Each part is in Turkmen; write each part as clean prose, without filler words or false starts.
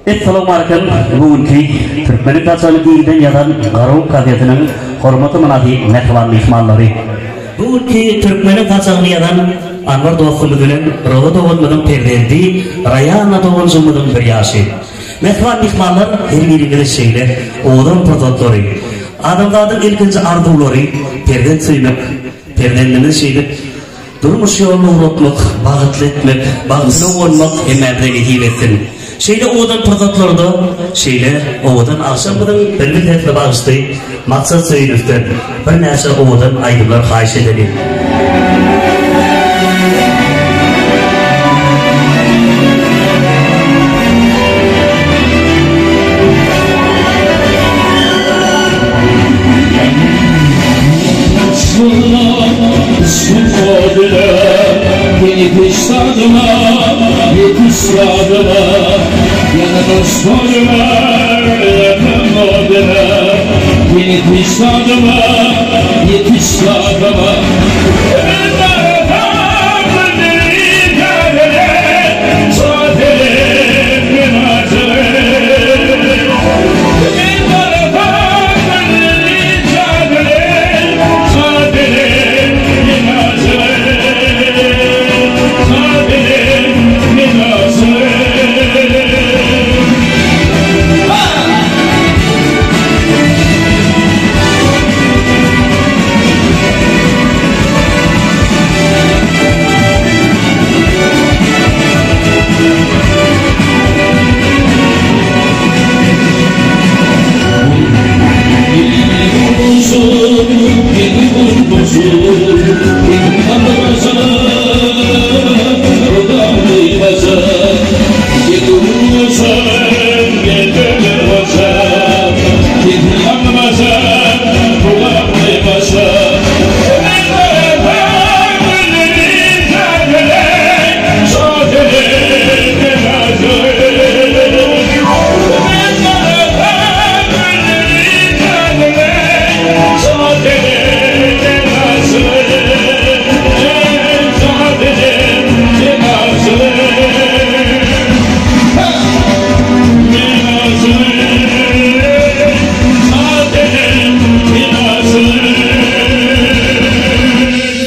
Essalawmalikim! Bu günki Türkmeniň saçagyny giňden ýazan Garagum gazetiniň hormata mynasyp mähriban myhmanlary! Bu günki Türkmeniň saçagyny ýazan Anwar dostumyz bilen Roza doganymyzyň perzendi Raýana doganjygymyzyň bir ýaşy. Mähriban myhmanlar her biriňize şeýle owadan pursatlary, adamzadyň ilkinji arzuwlary perzent söýmek, perzendimizi şeýdip Durmuş ýoluna ugratmak, bagtly etmek, bagtyna guwanmak hemmämize nesip etsin. Şeýle owadan pursatlarda, şeýle owadan agşamymyzyň bilbil sesli bagşysy Maksat Söýünowden birnäçe owadan aýdymlar haýyş edeliň.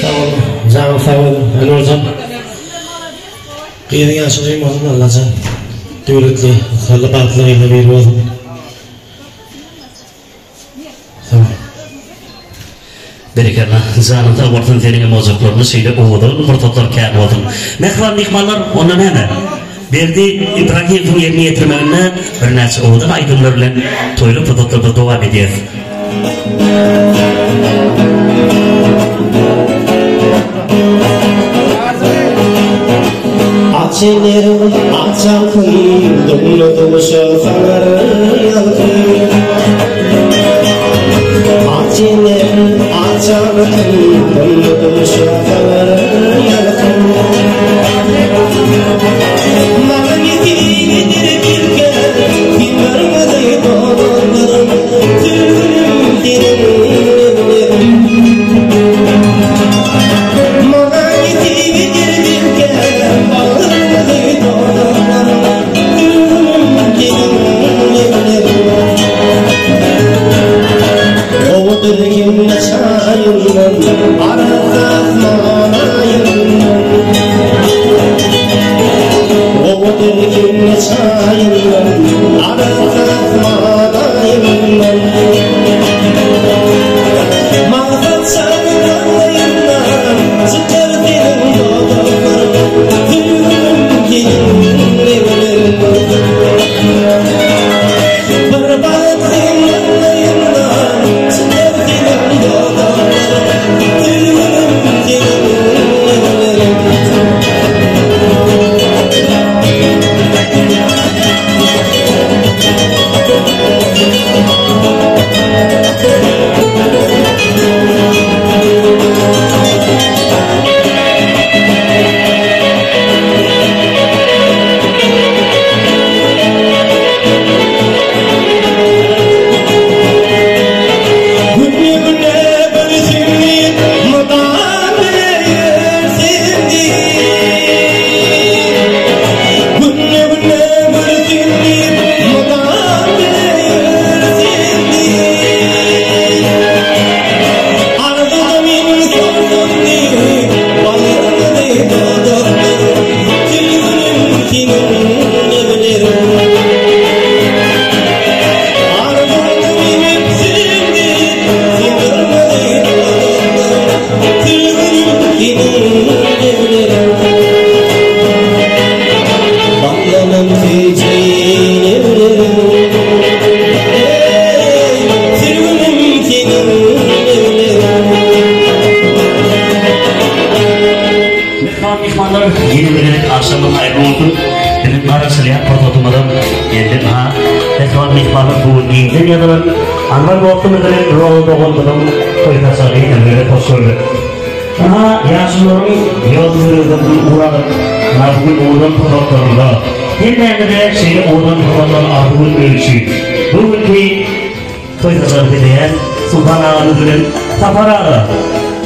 Sag bol, janyň sag bol, Anwarjan. Gyzyň ýaşy uzyn bolsun Allajan. Döwletli, ysgally, bagtly gyzlar biri bolsun. Sag bol. Berekella, janyň sag bolsun seniňem ojaklaryňda şeýle owadan pursatlar kän bolsun. Mähriban myhmanlar, onda näme? Berdi Ibragimowyň ýerine ýetirmeginde birnäçe owadan aýdymlar bilen toýly pursatlarymyzy dowam edýäs. Açylyr açalkyn Dumly duşa salar ýalkyn Açylyr açalkyn Dumly duşa salar ýalkyn Maňa nesip edir bilge Sen gyrmyzy dolandyr Sülgünim seniň leblerim Maňa nesip edir bilge Gyrmyzy dolandyr Sülgünim seniň leblerim Gowudyr kimde çaýyndan Arassa asmanaýyndan Gowudyr kimde çaýyndan Arassa asmanaýyndan Maksat çaňy maňlaýyndan Çykar seniň dodaklaryň Sülgünim seniň lebleriň Bir bagt seň maňlaýyňdan Çykar seniň dodaklaryň Sülgünim seniň lebleriň. ýene bir gezek agşamyň haýyrly bolsun. Biziň garaşylýan pursatymyzam geldi. Ha, mähriban myhmanlar bu gün giňden ýazylan Anwar dostumyz bilen Roza doganymyzyň toý saçagyny ýene bir gezek hoş gördük. Ynha, ýaşulularyň ýol-ýörelgesini ugur alyp, ynha bu gün owadan pursatlarymyza, hemmämize şeýle owadan pursatlary arzuw etmek üçin bu günki Toý saçagyny bezeýän Sultan agamyz bilen Sapar aga.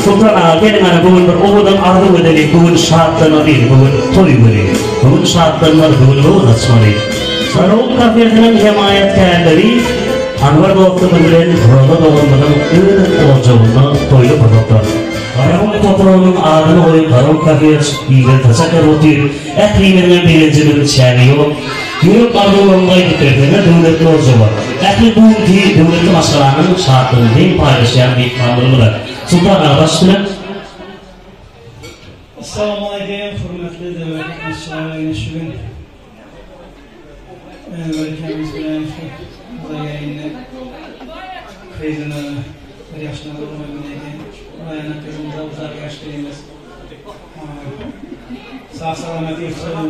Sultan aga geliň ana bu gün bir owadan arzuw edeli, bu gün şatlanaly, bu gün toý güni. Bu gün şatlanmaly, bu gün göwün açmaly. Garagum kafesiniň hemaýatkärleri Anwar dostumyz bilen Roza doganymyzyň öz ojagynda toýly pursatlar. Garagum topragynyň adyny goýup Garagum kafeýe çykyp giýlen saçak ýazyp otyr. Ählimiziňem begenjimiziň çägi ýok. Ýürek arzuwlaryňy aýdyp berseňe döwletli boljaga. Ähli bu günki döwletli maşgalanyň şatlygyny deň paýlaşýan myhmanlarymyza Sultan aga baş üstüne. Assalamualeýkum hormatly dabara gatnaşyjylar ine şu gün Melikämiz bilen Hudaýa indi gyzyna bir ýaşyna doglan güni Raýana gyzymyza uzak ýaş dileýmiz. Sag salamat ýurtsun.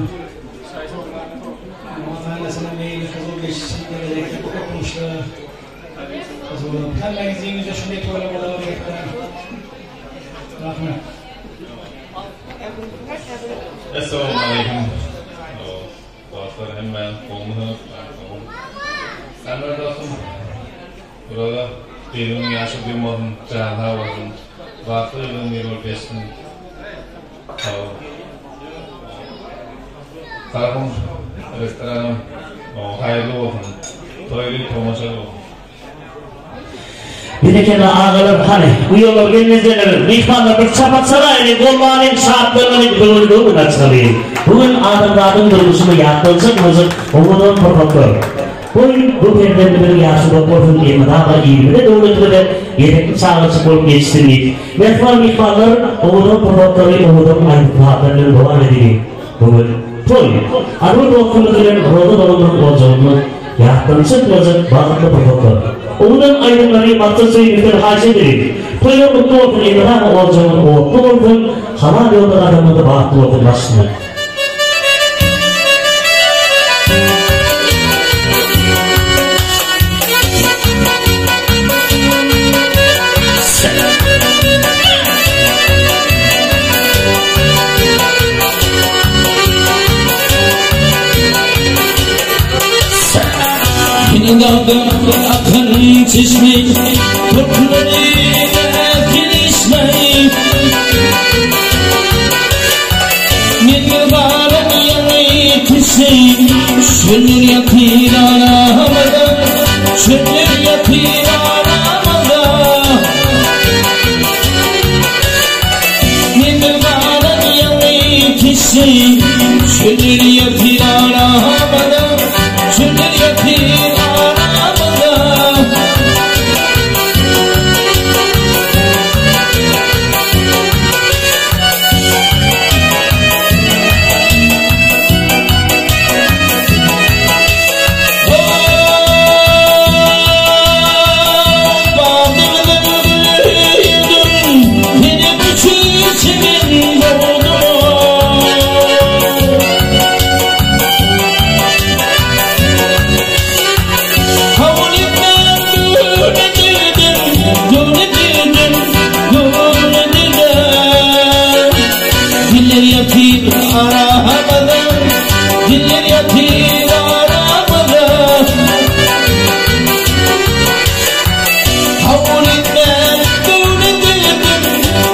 Ata-enesine meýilli hyzur geçsin gelejekde bu okumyşly gyz bolup. Hemmäňiz ýeňilje şunday toýlar bolar diýip. Rahmet. Essalamu aleýkum. Dostlar hemmäňiz gowumysyňyz? Enwer dostum. Burada gyzynyň ýaşy duýmasyn, jany sag bolsun. Bagtly ýylyň biri bolup geçsin. Sag bol. Salgym restoranym haýyrly bolsun. Toýly tomaşaly bolsun. Berekella agalar hany uýalar gelnejeler myhmanlar bir çapak çalaýly gollalyň şatlanalyň göwün göwün açalyň bu gün adamzadyň durmuşynda ýatdan çykmajak owadan pursatlar Goý bu perzendimiziň ýaşy uzak bolsun elmydama ilimize döwletimize gerekli çagajyk bolup ýetişsin diýip mähriban myhmanlar owadan pursatlary owadan aýdym-sazlar bilen dowam edeliň bu gün toý Anwar dostumyz bilen Roza doganymyzyň ojagynda Ýatdan çykmajak bagtly pursatlar. Owadan aýdymlary maksat söýmekden haýyş edeliň. Toýlar gutly bolsun elmydama ojagyňyz otly bolsun, halal ýolda gadamyňyz batly bolsun başyna. Dagdan akan çeşme Köprülerine gelişme Men galan ýaňy kişi Şöller ýatyr aramada Şöller ýatyr aramada Men galan ýaňy kişi Şöller ýatyr aramada Şöller ýatyr aramada Diller yatyr aramada Diller yatyr aramada Havul etmem dövledirdim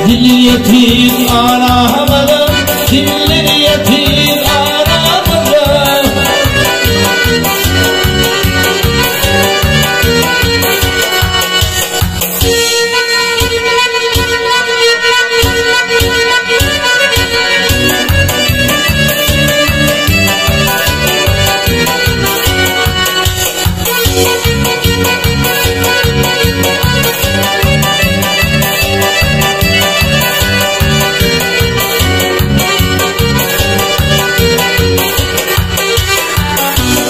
Diller yatyr aramada Diller yatyr aramada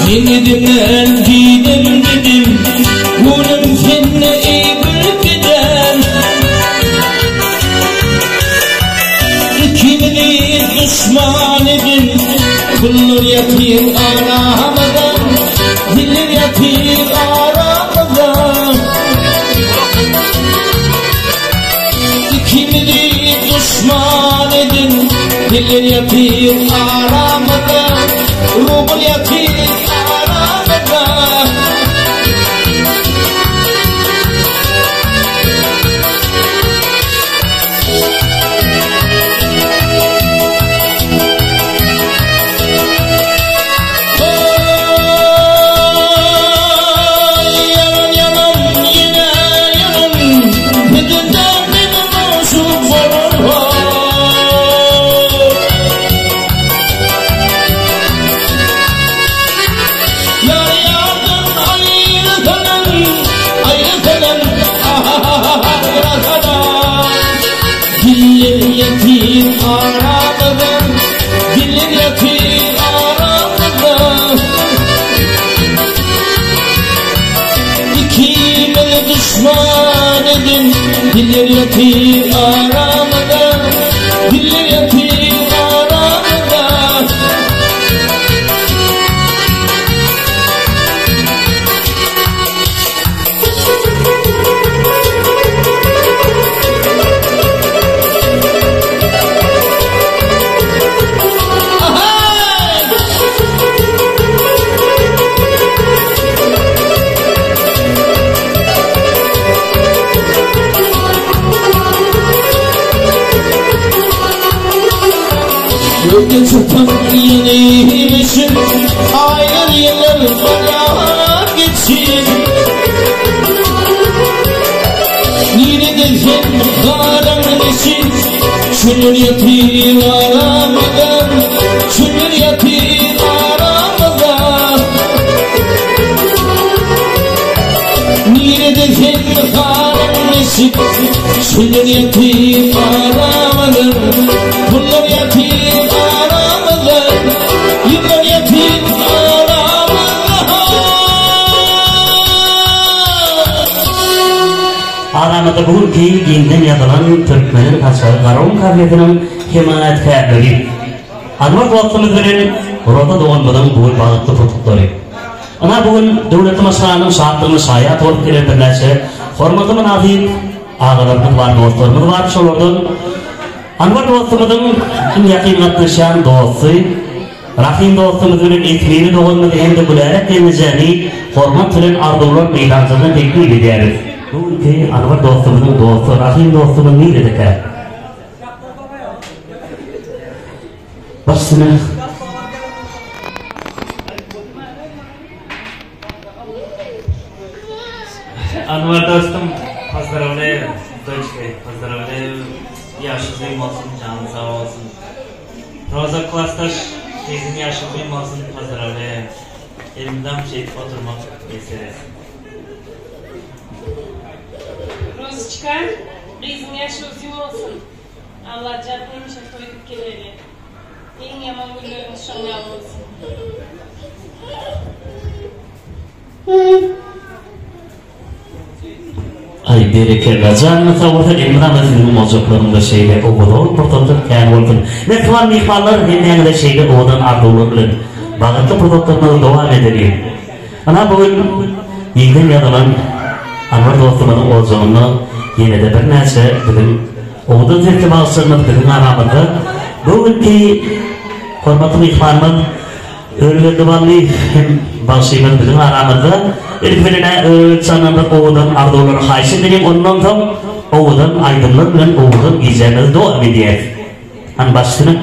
Yeniden gidim dedim Gülüm seni ey gül giden İkimiz düşman. Rubl ýatyr aramyzda, Diller ýatyr aramyzda. Ikimizi duşman edin, Diller ýatyr aramyzda, Rubl ýatyr aramyzda. Yalan yalan yine yalan, Gidenden benim olsun sorun. Yar yardan ayrıltanın, ayrıltanın, ayrıltanın. Diller yatir aramızda, diller yatir aramızda. İkimizi düşman edin, diller yatir aramızda, diller yatir aramızda. Gölge çıkan yeniymişim, Aylar yıllar bana geçir. Neredesin karan eşit, Şunur yatır aramadan, Şunur yatır aramadan. Neredesin karan eşit, Şunur yatir aramadan, Bunlar yatir aramadan, Yıllar yatir aramadan. Aramyzda bu günki giňden ýazylan Türkmeniň saçagy Garagum kafesiniň hemaýatkärleri Anwar dostumyz bilen Roza doganymyzyň bu gün bagtly pursatlary. Ynha bu gün döwletli maşgalanyň şatlygyna şaýat bolup gelen birnäçe hormatly mynasyp agalarymyz bar, dostlarymyz bar. Şolardan Anwar dostumyzyň iň ýakyn gatnaşýan dosty Rahym dostumyz bilen Esmini doganymyzy hem-de Gülälek gelnejäni hormat bilen arzuwlar meýdançasyna teklip edýäris. Bu günki Anwar dostumyzyň dosty Rahym dostumyz niredekä? Baş üstüne. Anwar dostum, pozdrawleýu, s doçkой, pozdrawleýu. Ýaşy uzyn bolsun, jany sag bolsun. Roza klasdaş gyzym ýaşy uzyn bolsun, pozdrawleýu. Elimdam şeýdip oturmak nesip etsin. Rozyçka, gyzyň ýaşy uzyn bolsun. Allajan hemişe toý edip geleli. Iň ýaman günleriňiz şoň ýaly bolsun. Aý berekella janyňyz sag bolsun elmydama siziň ojaklaryňyzda şeýle owadan pursatlar kän bolsun. Mähriban myhmanlar hemmäňize şeýle owadan arzuwlar bilen bagtly pursatlarymyzy dowam edeliň. Ynha bu gün ýeňden ýazylan Anwar dostumyzyň ojagynda ýene-de birnäçe biziň owadan sesli bagşylarymyz biziň aramyzda. Bu günki hormatly myhmanymyz Öwelgeldi Ballyýew hem bagşymyz biziň aramyzda. Ilki bilen-ä Öwelgeldi jandan bir owadan arzuwlary haýyş edeliň, ondan soň owadan aýdymlar bilen owadan gijämizi dowam edýäris. Hany baş üstüne.